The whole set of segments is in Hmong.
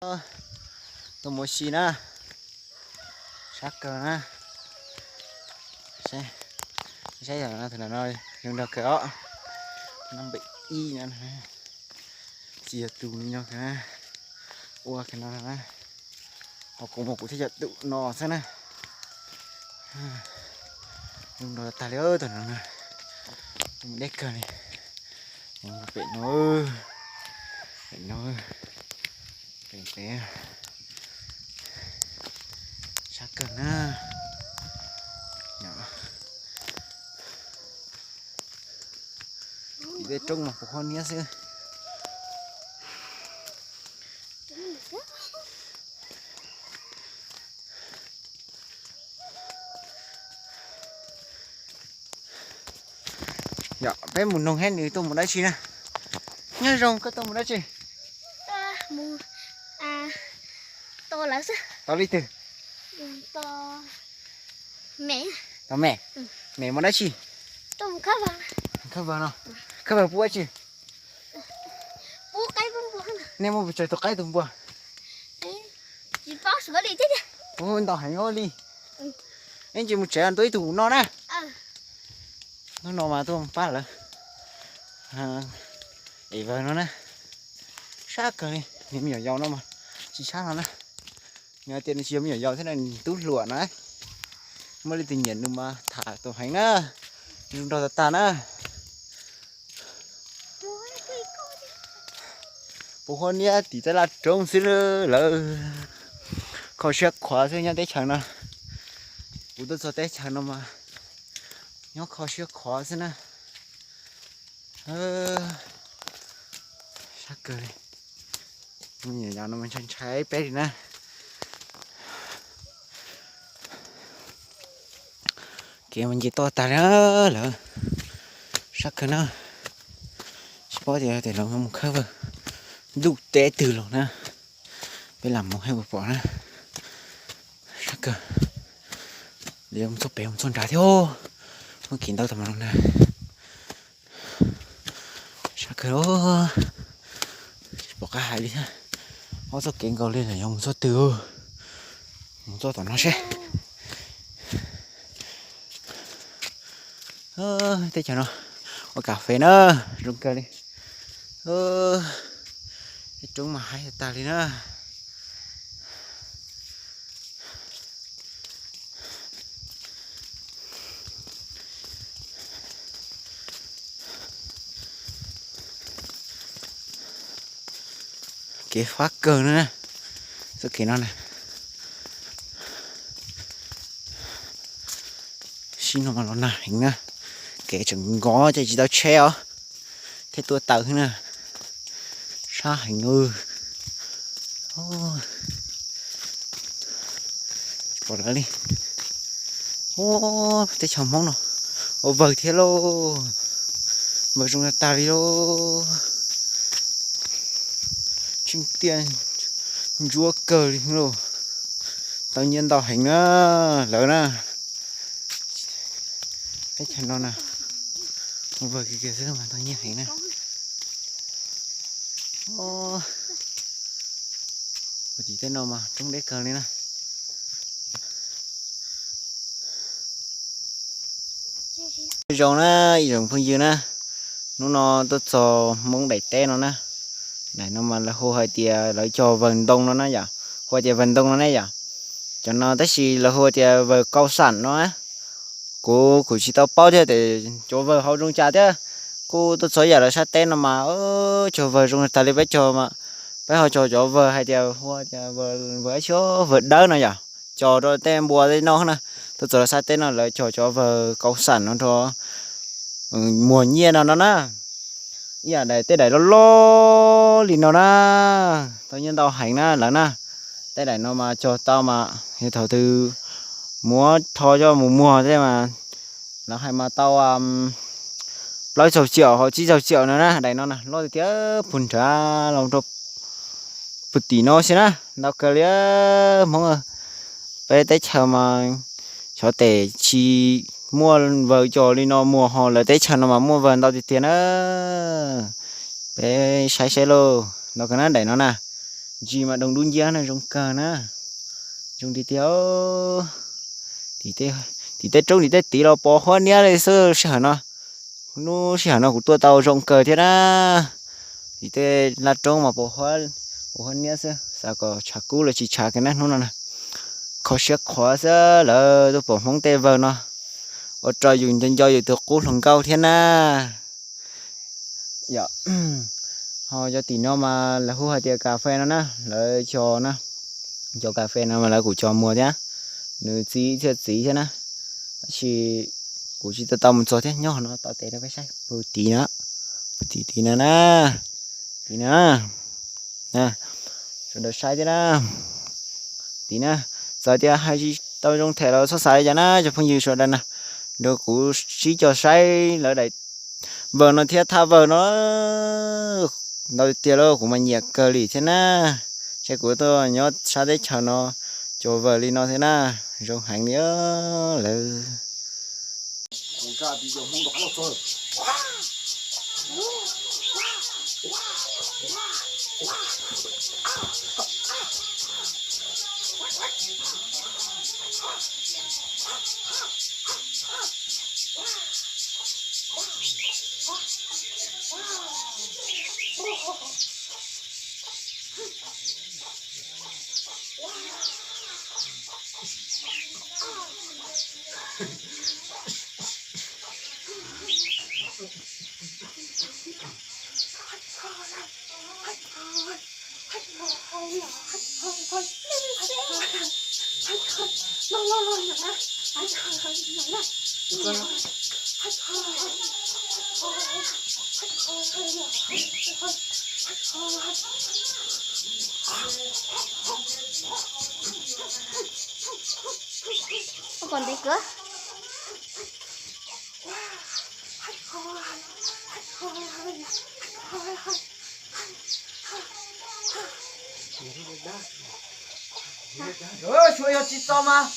Tuaj mus ua si na, sab kawg na. Saib, saib yog no, tus no zoo nraug kawg os. Nab npem ib no, tsis yog tus no kawg na, ua kawg no na. Ho kuv mus kuv thiaj yog tus no xwb na. Zoo nraug tag li tus no na. Mus deb kawg li. Pem no, pem no, pem pem, sab kawg na. Tim tej roob mas puas huab niab xwb. Yog peb mus noog seb nws tuaj mus dab tsi na. Nyob zoo, koj tuaj mus dab tsi? Tos lawv xwb. Tos leej twg? Tos me. Tos me? Me mus dab tsi? Khawb vawg no. Khawb vawg pub dab tsi? Nej muab pes tsawg tus qaib tus npua? Ntau heev li. Ib ntsis mus tsev tuaj ib tug mus no na. Hnub no mas tuaj pab lawv ev vawg no na. Sab kawg li, niag me nyuam yaus no mas tsis sab no na. Nws hais tias nws tsis yog me nyuam yaus thiab na, nws tub hluas na. Muaj leej twg nyiam nws mas tham tau heev na. Nws zoo nraug tag tag na. Puas huab niab tim tej laj roob xwb lawm. Kho siab qhuav xwb nyob teb chaws no. Kuv tuaj txog teb chaws no mas nyob kho siab qhuav xwb na. Sab kawg li. Me nyuam yaus no mas ntshai ntshai peb li na. Kev mas nce toj tag li lawm. Sab kawg na. Tsis paub tias tej laus mus khawb vawg ntuj teb twg los na. Peb lam mus saib puas pom na. Sab kawg. Yuav mus txog pem mus txog nrad thiab. Muaj kev ntau tag mas no na. Sab kawg, tsis pom qab hais li thiab. Ob txoj kev nkaus li lawm, yuav mus txoj twg? Mus txoj tom no seb. Teb chaws no ua kas fes na, zoo kawg li. Tej roob mas haib tag li na. Kev fab kawg na, txoj kev no na. Sib no mas los nag heev na, kev tseem nkov ces tsis tau tsheb os, thiab tuaj taw xwb na. Sab heev. Tsis pom lawv li. Teb chaws Hmoob no ua vawg thiab lauj, vawg zoo tag li lauj. Tseeb tiag, ntsuab kawg li lauj. Tau nyiaj ntau heev na, lawv na. Teb chaws no na, ua vawg kiag kiag xwb mas tau nyiaj heev na. Ua tim tej no mas roob deb kawg li na. Zoo na, ib tsoom phooj ywg na, hnub no tuaj txog Hmoob daim teb no na. Daim no mas lawv hu hais tias lawv cog vawg ntoo no na yom, hu tias vawg ntoo no ne yom. Cov no tab sis lawv hu tias vawg kau xam no na. Kuv kuj tsis tau paub thiab tias cov vawg hau zoo cas thiab. Kuj tuaj txog yam lawv sab teb no mas cog vawg zoo tas li peb cog, peb ho cog cov vawg hais tias hu tias vawg dab tsi, vawg dawb no yom, cog rau tej npua tej no na. Tuaj txog lawv sab teb no lawv cog cov vawg kau xam no rau muag nyiaj no no na. Ib yam daim tej daim loj loj li no na, tau nyiaj ntau heev na lawv na. Tej daim no mas cog tau mas yog thaum twg muab rho coj mus muag tej mas lawv hais mas tau plaub caug ciam ho tsib caug ciam no na. Daim no na loj tiag tiag, puag nrad los rau puag tim no xwb na. Ntau kawg li Hmoob, peb teb chaws mas xyov tes tsis muaj vawg cog li no muag ho lawv teb chaws no mas muaj vawg ntau tiag tiag na. Peb saib saib lauj, ntau kawg na daim no na. Ntsis mas doog dub nciab na, zoo kawg na. Zoo tiag tiag. Tim tej roob tim tej tid los pos huab niab li xwb sij hawm no. Hnub sij hawm no kuv tuaj tau zoo kawg thiab na. Tim tej laj roob mas pos huab niab xwb, xav kom tshav kub los tsis tshav kiag na hnub no na. Kho siab qhuav xwb, lawv tuaj pom Hmoob tej vawg no ua rau yus nco nco yus tus qub hluas nkauj thiab na. Yog, ho cov tim no mas lawv hu hais tias kas fes no na, lawv cog na. Cov kas fes no mas lawv kuj cog muag thiab, nws txi thiaj txiv thiab na. Tab sis kuv tsis tau tau mus txog thiab, nyob no tau tes rau peb saib puag tim no, puag tim tim no na, tim no na. Sawv daws saib thiab na. Tim na, txawm tias hais tsis tau zoo them los txhob xav li cas na cov phooj ywg sawv daws na. Nrog kuv sib cog saib lawv daim vawg no thiab thaj vawg no ntau tiag lauj, kuv mas nyiam kawg li thiab na. Saib kuv tuaj nyob sab teb chaws no cog vawg li no thiab na, zoo heev li lawm. Ua kom ntev kawg.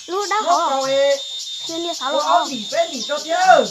Lub dab hov, niag niag xav los.